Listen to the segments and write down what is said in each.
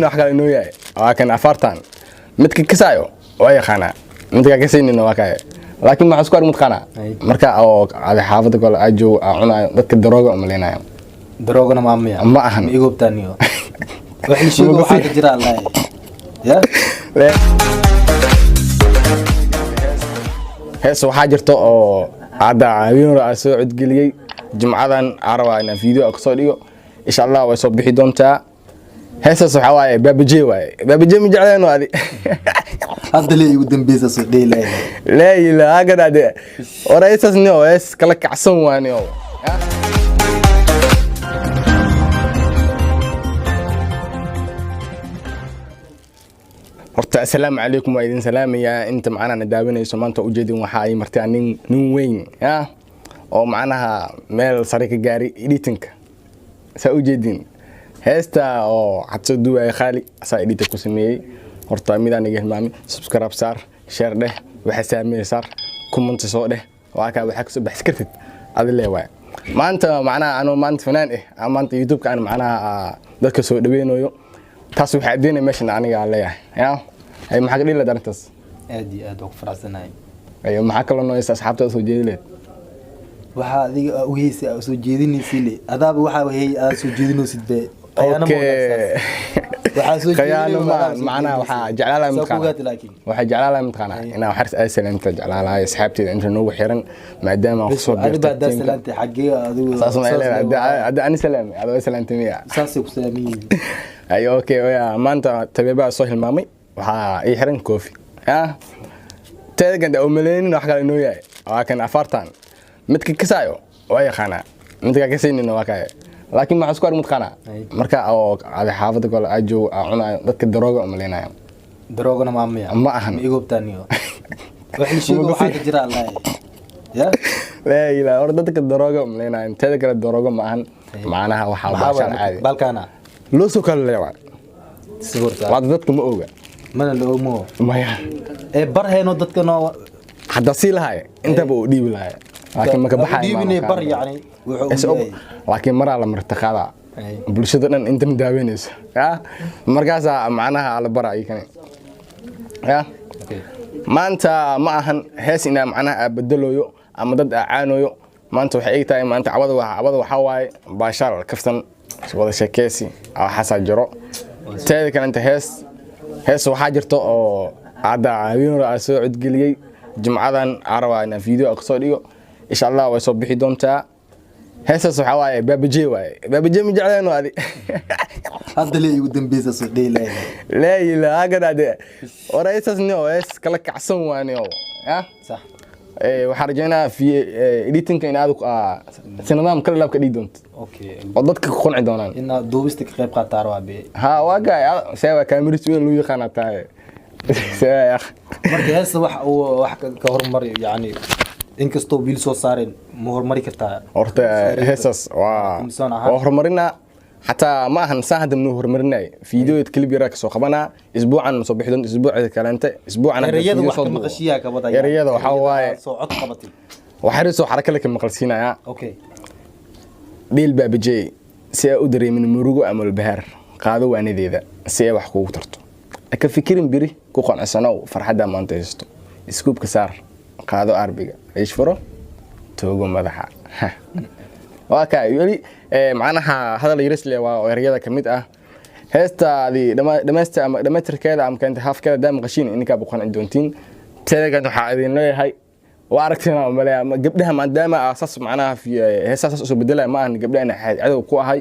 Wax kale inoo yahay waa kan afartan midka kasaayo waa yaqaanaa, midka kasaynina waa kaya, laakiin maxaa isku arg mataqaanaa? Marka oo ada xaafadda kole aa joogo aa cunaayo, dadka darooga umaleynayo. Daroogana maamaya. Ma ahan. Ma igoobtaaniyo wax la sheego, waxaa ka jira allahi ya. Hees waxaa jirta oo hadda habeen hore aa soo codgeliyey, jimcadan aa rabaa inaan video aa kasoo dhigo, insha Allah way soo bixi doontaa. Heesaas waxaa waaye baabajee, waaye baabajee, ma jecleeno adi? Hadda le igu dambeysa soo dheelaya. Laa ilaaha gadade, war heesaas nio hees kala kacsan waa nio. Horta assalaamu calaykum, waa idin salaamayaa inta macnaha na daawanayso. Maanta ujeedin waxa ay martay nin weyn ya oo macnaha meel sare ka gaari editinka. Saa ujeedin heesta oo xad soo duwaya khaali asaa editor ku sameeyey. Horta midaan iga hilmaami, subscribe saar, share dheh, waxa saameeye saar, comment soo dheh, waa kaa waxaa kasoo baxsi kartid adi lee waay. Maanta macnaha anoo maanta fanaan ah, maanta YouTube-ka aan macnaha dadka soo dhaweynayo, taas waxay caddeynaya meeshan aniga aan leeyahay ya. Ay maxaa ka dhihi lahayd arrintaas? Aad iyo aad waa ku faraxsanahay. Ayo, maxaa kaloo nooysa asxaabta soo jeedi lahayd? Waxaa adiga aa uheysay aa soo jeedinaysi le, adaaba waxaa hey aa soo jeedinaysid be. Khiyaano ma wanaagsan. Waxaa soo khiyaano jeedinay, ma waxaa soo macnaha jeedinaysid. Waxaa jeclaalahay Saa ku mataqaanaa ogaatay laakiin. Waxaa jeclaalahay mataqaanaa inaan xaris ay salaamta jeclaalahay asxaabteeda inta noogu xiran, maadaama aan kusoo Adiba biirtay haddaa tiimka. salaantay xaggee adigu? Saas ma leedahay, hadda ani salaamay, adoo salaamtay miya? Saasay ku salaaman yihiin. Ayo, okay, oya maanta tabeebaa soo hilmaamay, waxaa ii xiran koofi ya teeda ganda oo maleynin wax kale inoo yahay waa kan afartan midka kasaayo waa yaqaanaa, midka kasaynina waa kaya, laakiin maxaa isku arg mataqaanaa? Marka oo ada xaafadda kole aa joogo aa cunaayo, dadka darooga umaleynayo. Daroogana maamaya. Ma ahan. Ma igoobtaaniyo wax la sheego, waxaa ka jira allahi ya. Laa ilaaha, hor dadka darooga umaleynayo, teeda kale darooga ma ahan, macnaha waxaa maxaa baashaan waay caadi balkaana loo soo kala leewaa. Sawirta. Waa dadka ma oga. Mana la omo. Maya. Ee bar heeno dadka noo. Hadda sii lahay intaba uu dhiibi lahay, laakiin maka baxay. Dhiibinay bar yacni wuxuu u yahay. Laakiin maraa la martiqaadaa bulshada dhan inta ma daaweynayso ya, markaasaa macnaha la bara kane ya. Okay. Maanta ma ahan hees inaa macnaha aa bedelayo ama dad aa caanoyo. Maanta waxay eg tahay maanta cawada cawada waxaa waaye baashaal, kaftan, wada sheekeysi waxaasaa jiro. Teeda kale inta hees waxaa jirta oo hadda habeen hore aa soo codgeliyey, jimcadan aa rabaa inaan video aa kasoo dhigo, insha Allah way soo bixi doontaa. Heesaas waxaa waaye baabajee, waaye baabajee, ma jecleeno adi? Hadda le igu dambeysa soo dheelaya. Laa ilaaha gadade, war heesaas nio hees kala kacsan waa nio ya. Sax. Waxaan rajeynayaa editinka in aad si nidaam kala laab ka dhigi doonto oo dadka ku qanci doonaan. Inaad duubista ka qayb qaataa rabaa be. Ha, waa gaay see waa kaamiris weyn lagu yaqaanaa tahay see waa. Marka heesta wax uu wax ka horumari yacni, inkastoo wiil soo saareen, ma horumari kartaa? Horta heesaas waa Komisoon ahaan. Waa horumarinaa, xataa ma ahan saan hadda nuu horumarinay, fiidiyoed clip yaraa kasoo qabanaa, isbuucan ma soo bixi doonto, isbuuca kaleente, isbuucan hadda ereyada video wax soo ka duubo. maqashiyaa ka wadaya. Ereyada waxaa waaye soo cod qabatay. Waxaa soo xaraka la ka maqalsiinayaa. Dhiil baabajey si ay u dareemin murugo ama walbahaar, qaado waanadeeda si ay wax kugu tarto, ha ka fikirin biri, ku qanacsanow farxadda maanta haysto, iskuubka saar, qaado arbiga, ciish furo, toogo madaxa. Waa kaa weli macnaha hadal yarisle waa oo ereyada ka mid ah heestaadii dhamaystir ama dhamaystirkeeda ama keenta haafkeeda daa maqashiin ininkaa buqanci doontiin. Teeda kale waxaa idin leeyahay waa aragtina maleeya ma gabdhaha, maadaama aasaas macnaha heesaha saas usoo bedelaya, ma ahan gabdhaha ina cadow ku ahay.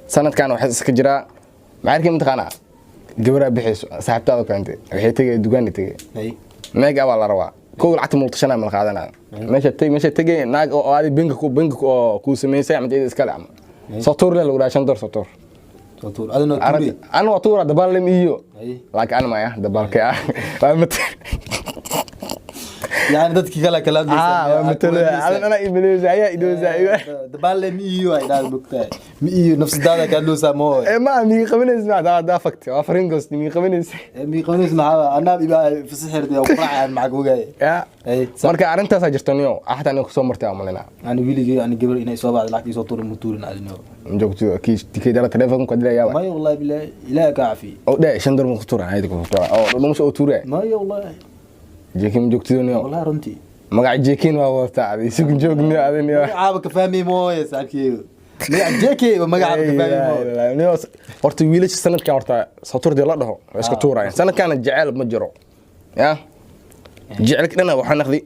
Sanadkan waxaa iska jiraa maxaa mataqaanaa, gabaraa bixayso saaxiibtaada keentay, waxay tegay dukaani tegay, meeg baa la rabaa, kow lacagta multashana ma la qaadanaa, meesha teg, meesha tegay naag oo aadi bangi ku bangi oo kuu samaysay ama iyada iskale ama soo tuur leh, lagu dhahay 5 door soo tuur. Soo tuur adina tuuri. Ana waa tuura dabaal lem iyo laakiin ana maya dabaalka ah waa mat Yani dadkii kale kala Ah, waa matalo adan anaa imaleysa ayaa idoosa. Dabaalle mi iyo ay dhaal bogtahay mi iyo nafsadaada ka hadloosaa moo. Ee, ma mii qabanaysa ma daa daa fakti waa faringos mii qabanaysa. Mi qabanaysa maxaa anaa ibaa fasixirtay oo quracaan maxaa gogaay. Ya. Ay. Marka arrintaasaa jirta niyo, xataa aniga kusoo martay aan malinaa. Ani wiligay ani gabar inay soo baxdo lacag soo tuurin ma tuurin adino. Joogto kii tikay dara telefoonka dilaya waa. Maya, wallahi billahi, ilaaha ka cafi. Oo dheh 5 dolar ma ku tuura ayada ku tuura oo dhumusha oo tuura. Maya, wallahi. Jeekin joogtido niyo. Wallahi runtii. Magaca jeekin waa wadataa adi isugu joogniyo adi niyo. Magacaaba ka fahmay mooye saaxiibkeyga, magaca JK ba magacaaba ka fahmay mooye. Niyo, horta wiilasha sanadkan horta soo la dhaho way iska tuurayaan sanadkaana. Jecel ma jiro ya, jecelka dhana waxaa naqdi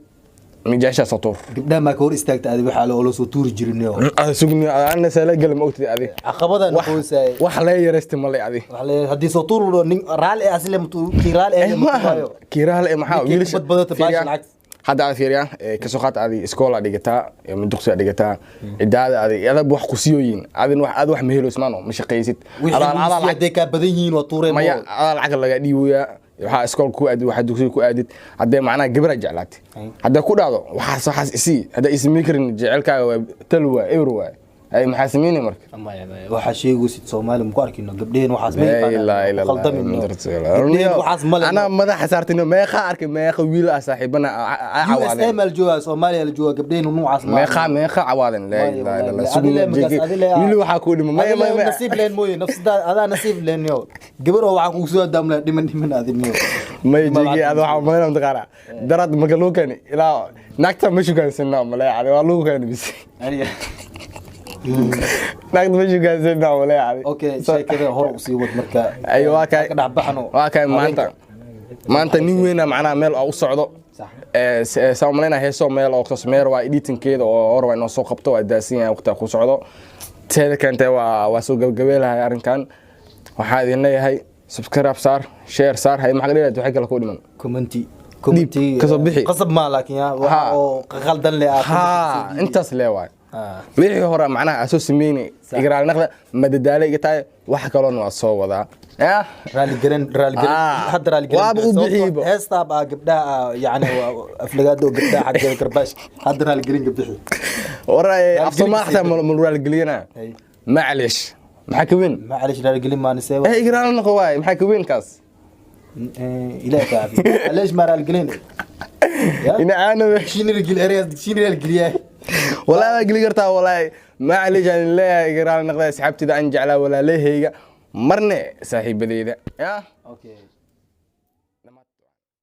mijaasha soo tuur. Gabdhaha maa ka hor istaagta adi waxaa loo soo tuuri jirin niyo? Sugniyo ana sala gal ma ogtid adi. Caqabada noqoysay. Wax laga yareystay male adi. Waxa la haddii soo tuur loo nin raali ah asle mutu kii raali ah. Ma ahan kiiraha le maxaa Ninkii wiilasha kubad badata baasha fiiriyaa. Lacag. Hadda aad fiiriyaa kasoo qaad adi iskoola dhigataa ama dugsiga dhigataa cidaada adi adab wax ku siiyooyin adin wax aad wax ma helo ismaano ma shaqaysid. Wixii adaa lacag hadday kaa badan yihiin waa tuureen. Maya, adaa lacag laga dhiiboyaa, waxaa iskool ku aadid, waxaa dugsiga ku aadid. Haddee macnaha gabara jeclaatay haddee ku dhacdo waxaas isii haddee ismii karin jecelkaaga waa tal waa ewer waay ay maxaa sameynay marka? Maya, maya, waxaa sheegaysid Soomaali ma ku arkino gabdhaheen waxaas ma Laa ilaaha illa Allah, qaldamin Muhammad rasuulullah. gabdhaheen waxaas male. Anaa madaxa saartino meeqa arkay, meeqa wiil ah saaxiibana USA cawaadeen. Ma la joogaa, Soomaaliya la joogaa, gabdhaheen nuucaas ma Meeqa cawaadeen, laa Maya, ilaaha illa Allah. wallahi, adile markaas, Wiil waxaa ku dhima maya maya maya. Nasiib leen mooye nafsada adaa nasiib leen yo gabar oo waxaa kugu soo adaamla dhiman dhiman adin yo. Maya jeegi ada waxaa umalayna mataqaanaa daraad marka lagu keeni ilaa naagta ma shukaansanaa malaya adi waa lagu keeni bis naagta ma shukaansanaa malaya adi. Okay, sheekada hor usii wad marka. Ay, waa kay. Ka dhex baxno. Waa kay maanta nin weyna macnaha meel oo u socdo. Sax. Saa umalaynaa heesoo meel oo kasmeer waa editingkeeda oo hor waa inoo soo qabto, waa daasan yahay waqtiga ku socdo. Teeda keentay waa soo gabagabeelahay arrinkan. Waxaa idin leeyahay subscribe saar, share saar. Hay, maxaa ka waxay kale ku dhiman? Commenti commenti. Kasoo bixi. Qasab ma laakiin ya waxa Ha. oo qaldan le ah. Ha, intaas lee waay. Wixii hore macnaha aan soo sameynay igraal naqda madadaalo iga tahay, wax kaloona waa soo wadaa ya. Raali garan, raali garan. Hadda raali garan. Waaba u bixiiba. Heestaa baa gabdhaha yani aflagaada oo gabdhaha xaggeeda karbaash hadda raali garan ka bixi. War af Raaligelin Soomaali xataa ma raaligeliyana. Hay. Maclish, maxaa ka weyn? Macalish raali gelin maanisee? Eh, igraal noqo waay, maxaa ka weyn kaas? Ilaah ka caafiyo, leesh ma raali gelin ya. Ina aana dictionary gel ereyas dictionary geliyaa. Walaahi waa geli kartaa walaahi. Maclish aan leeyahay, igraal noqda asxaabtida aan jeclaa, walaalahayga, marne saaxiibadeyda ya. Okay.